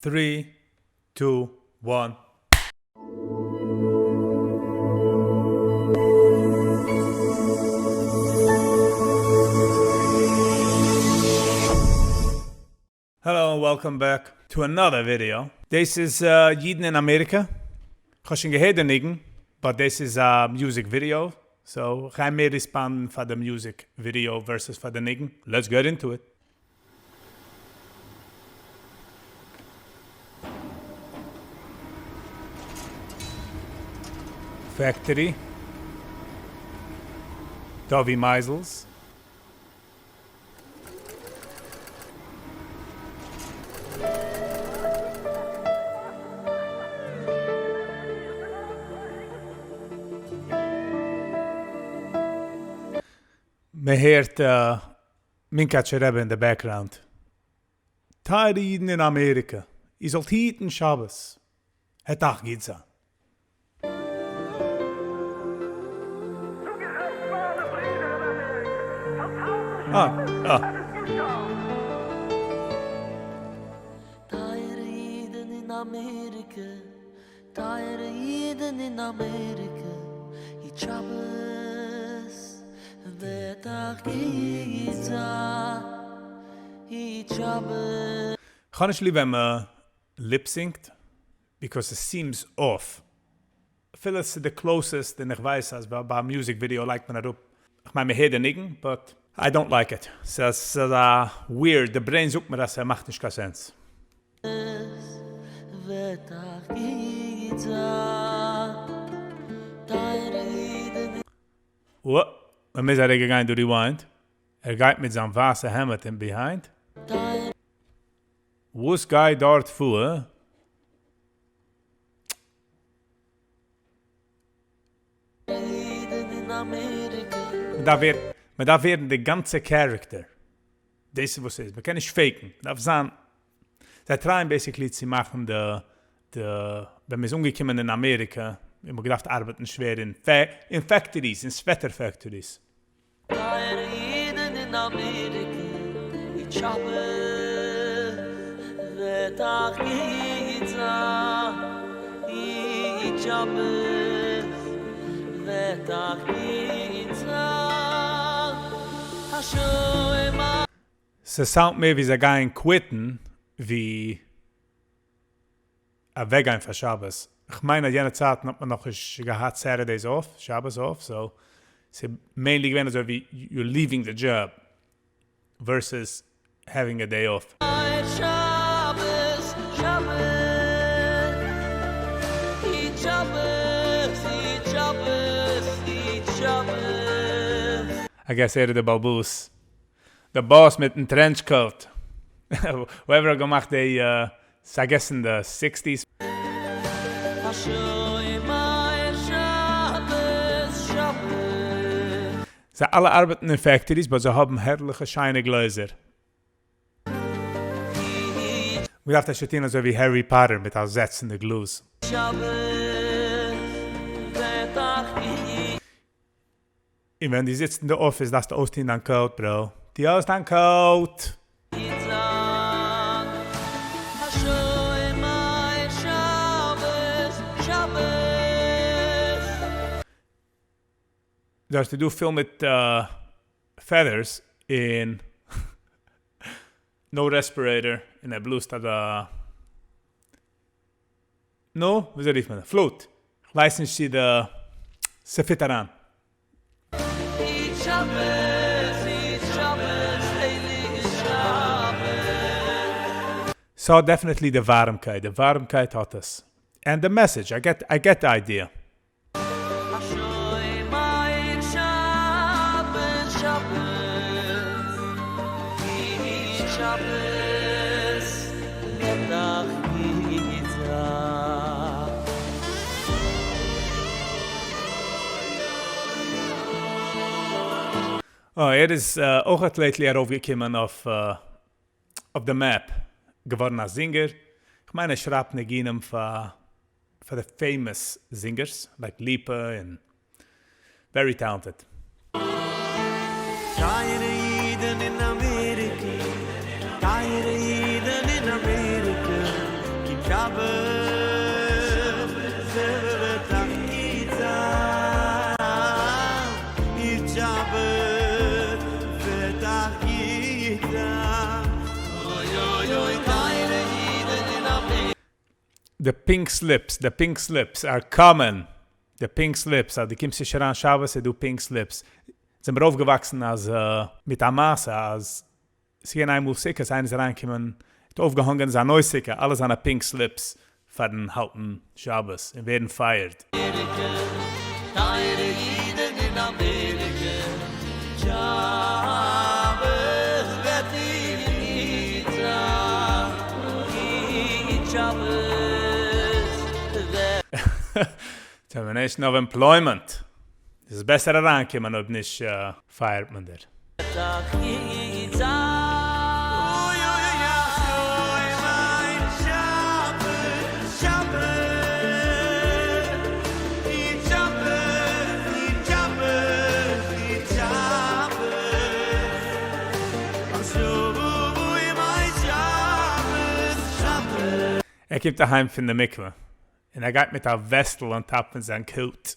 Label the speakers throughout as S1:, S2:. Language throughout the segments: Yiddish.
S1: Three, two, one. Hello and welcome back to another video. דאס איז אידן אין אמעריקע. כ'האב שוין געהערט די ניגון, but דאס איז א music video, so כ'גיי מער respond ן פאר די music video versus פאר די ניגון. Let's get into it. Factory, דובי מייזעלס. מען הערט מונקאטשער רבי אין די background. טייערע אידן אין אמעריקע, איר זאלט היטן שבת, העט אייך גוט זיין.
S2: זאג איך עס מיינע ברידער אין אמעריקע, זאלט האלטן
S1: אה
S2: שבת,
S1: אה.
S2: עס איז נישט אלץ.
S3: טייערע אידן אין אמעריקע, טייערע אידן אין אמעריקע, היט שבת וועט אייך גוט זיין, היט שבת.
S1: כ'האב נישט ליב ווען מען lip-sync ט, because עס seems off. אפילו עס איז די closest און איך ווייס אז ביי א music video לייגט מען אראפ, כ'מיין מען הערט די ניגון but I don't like it, ס'איז אזא weird, די brain זאגט מיר אז ס'מאכט נישט קיין sense.
S3: וועט אייך גוט זיין, טייערע אידן.
S1: וואו, מען מוז א רגע גיין דא rewind, ער גייט מיט זיין ווייסע העמד אין behind. וואס גייט דארט פאר? מען דארף ווערן די גאנצע character, דאס איז וואס ס'איז, מען קען נישט fake ן, מען דארף זיין, זיי try ען basically צו מאכן די די ווען מען איז אנגעקומען אין אמעריקע און מען האט געדארפט ארבעטן שווער אין אין factories, אין sweater factories.
S3: טייערע אידן אין אמעריקע, היט שבת וועט אייך גוט זיין, היט שבת וועט אייך גוט זיין, השומר.
S1: ס' sound ט מער ווי זיי גייען quit ן ווי אוועקגיין פאר שבת, כ'מיין אז יענע צייטן האט מען נאכנישט געהאט Saturdays off, שבת off, so ס'איז mainly געווען אזוי ווי you're leaving the job versus having a day off.
S3: שבת שבת היט שבת היט שבת היט שבת.
S1: I guess ער איז די באלבאס. די boss מיטן trench coat. Whoever האט געמאכט די ס'איז I guess אין די sixties. זיי אלע ארבעטן אין factories but זיי האבן הערליכע שיינע גלעזער. מ'דארף אפשר טון אזוי ווי הערי פאטער מיט א זעץ אין די גלאז. און ווען דו זיצט אין די אפיס דארפסטו אויסטון דיין coat bro. טו אויס דיין coat! דארט איז דא פיל מיט feathers און no respirator און ער בלאזט אזא נו, וויאזוי רופט מען עס? Flute. כ'ווייס נישט צו די ס'פיט אריין.
S3: היט שבת, היט שבת, הייליגע שבת.
S1: ס'האט definitely די ווארעמקייט, די ווארעמקייט האט עס. And די message, I get, I get די idea.
S3: השומר שבת שבת היט שבת וועט אייך גוט זיין.
S1: אה, ער איז אויכעט lately ארויפגעקומען אויף אויף די map, געווארן א זינגער, כ'מיין ער שרייבט ניגונים פאר פאר די famous זינגערס like ליפא און very talented.
S3: טייערע אידן אין אמעריקע, טייערע אידן אין אמעריקע. שבת וועט אייך גוט זיין, היט שבת וועט אייך גוט זיין, אוי אוי אוי טייערע אידן אין אמעריקע.
S1: The pink slips, the pink slips are coming. The pink slips, אז דו קומסט נישט אריין שבת איז דא pink slips. זענען מיר אויפגעוואקסן אז מיט א מעשה אז ס'איז געווען איינמאל סוכות, איינער איז אריינגעקומען, האט אויפגעהאנגען זיין נוי סוכה, אלע זיינע pink slips פארן האלטן שבת און ווערן fired.
S3: טייערע אידן אין אמעריקע, שבת וועט איר גוט זיין, גוט שבת וועט.
S1: Termination of employment. עס איז בעסער אריינקומען אויב נישט fire ט מען דיר. ער קומט אהיים פון די מקווה און ער גייט מיט א וועסטל on top פון זיין coat.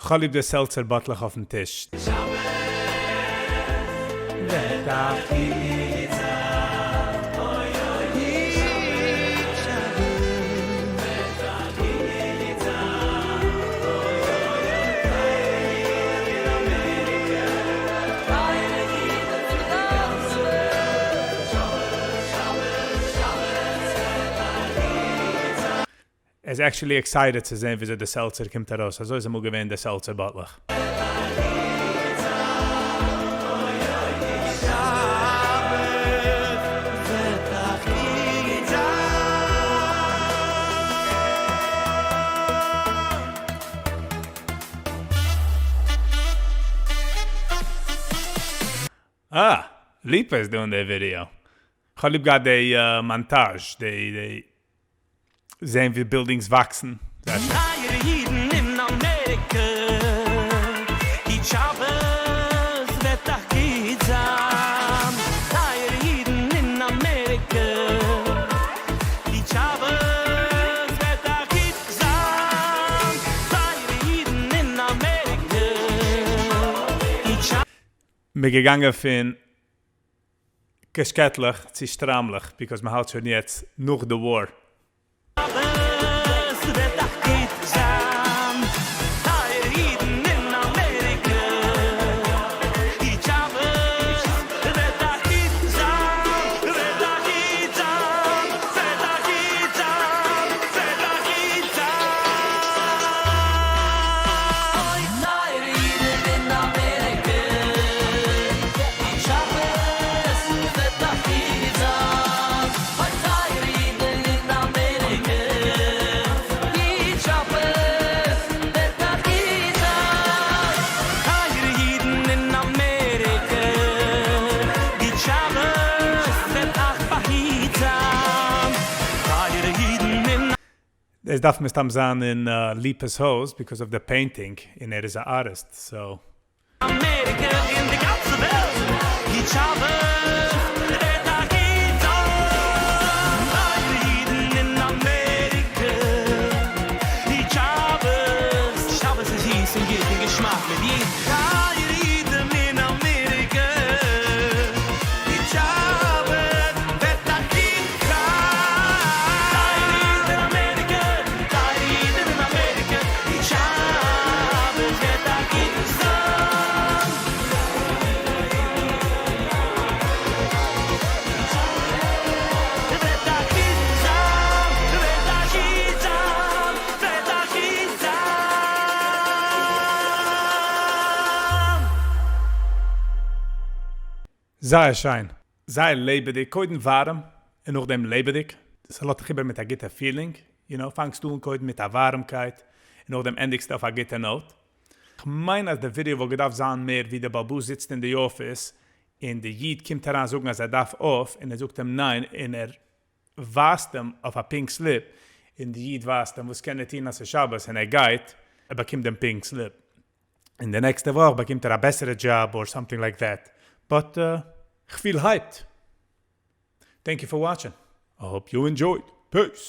S1: כ'האב ליב די seltzer באטלעך אויפן טיש. ער איז actually excited צו זען וויאזוי די seltzer קומט ארויס, אזוי איז אמאל געווען די seltzer באטלעך. אה! ליפא איז דא אין די ווידעא. כ'האב ליב געהאט די montage, די זעהן ווי buildings וואקסן. זייער שיין.
S3: טייערע אידן אין אמעריקע, היט שבת וועט אייך גוט זיין. טייערע אידן אין אמעריקע, היט שבת וועט אייך גוט זיין. טייערע אידן אין אמעריקע, היט שבת.
S1: מ'איז געגאנגען פון קעשקעטלעך צו שטריימלעך because מ'האלט שוין יעצט נאך די war.
S3: שבת וועט אייך גוט זיין, טייערע אידן אין אמעריקע, היט שבת וועט אייך גוט זיין, וועט אייך גוט זיין, וועט אייך גוט זיין, וועט אייך גוט זיין. אוי טייערע אידן אין אמעריקע, היט שבת וועט אייך גוט זיין, אוי טייערע אידן אין אמעריקע, היט שבת וועט אייך גוט זיין. טייערע אידן אין אמעריקע, היט שבת וועט אייך באהיט זיין, טייערע אידן אין.
S1: דאס דארף מסתם זיין אין ליפא'ס הויז because of the painting, און ער איז א artist, so.
S3: אמעריקע און די גאנצע וועלט, היט שבת וועט אייך גוט זיין, טייערע אידן אין אמעריקע, היט שבת, שבת איז זיס און גוט און געשמאק מיט אידן, טייערע אידן אין אמעריקע, היט שבת וועט אייך גוט זיין, טייערע אידן אין אמעריקע, טייערע אידן אין אמעריקע, היט שבת וועט אייך גוט זיין.
S1: זייער שיין. זייער לעבעדיג, קודם ווארעם און נאכדעם לעבעדיג. ס'לאזט דיך איבער מיט א גוטע feeling, you know, פאנגסטו אן קודם מיט א ווארעמקייט און נאכדעם ענדיגסטו אויף א גוטע note. כ'מיין אז די ווידעא וואלט געדארפט זיין מער ווי די בעל הבית זיצט אין די אפיס און די איד קומט אריין זאגן אז ער דארף off און ער זאגט אים ניין און ער ווייזט אים אויף א pink slip און די איד ווייזט אים וואס קען ער טון אז ס'איז שבת און ער גייט, ער באקומט דעם pink slip און די נעקסטע וואך באקומט ער א בעסערע job or something like that, but כ'פיל hyped. Thank you for watching, I hope you enjoyed. Peace!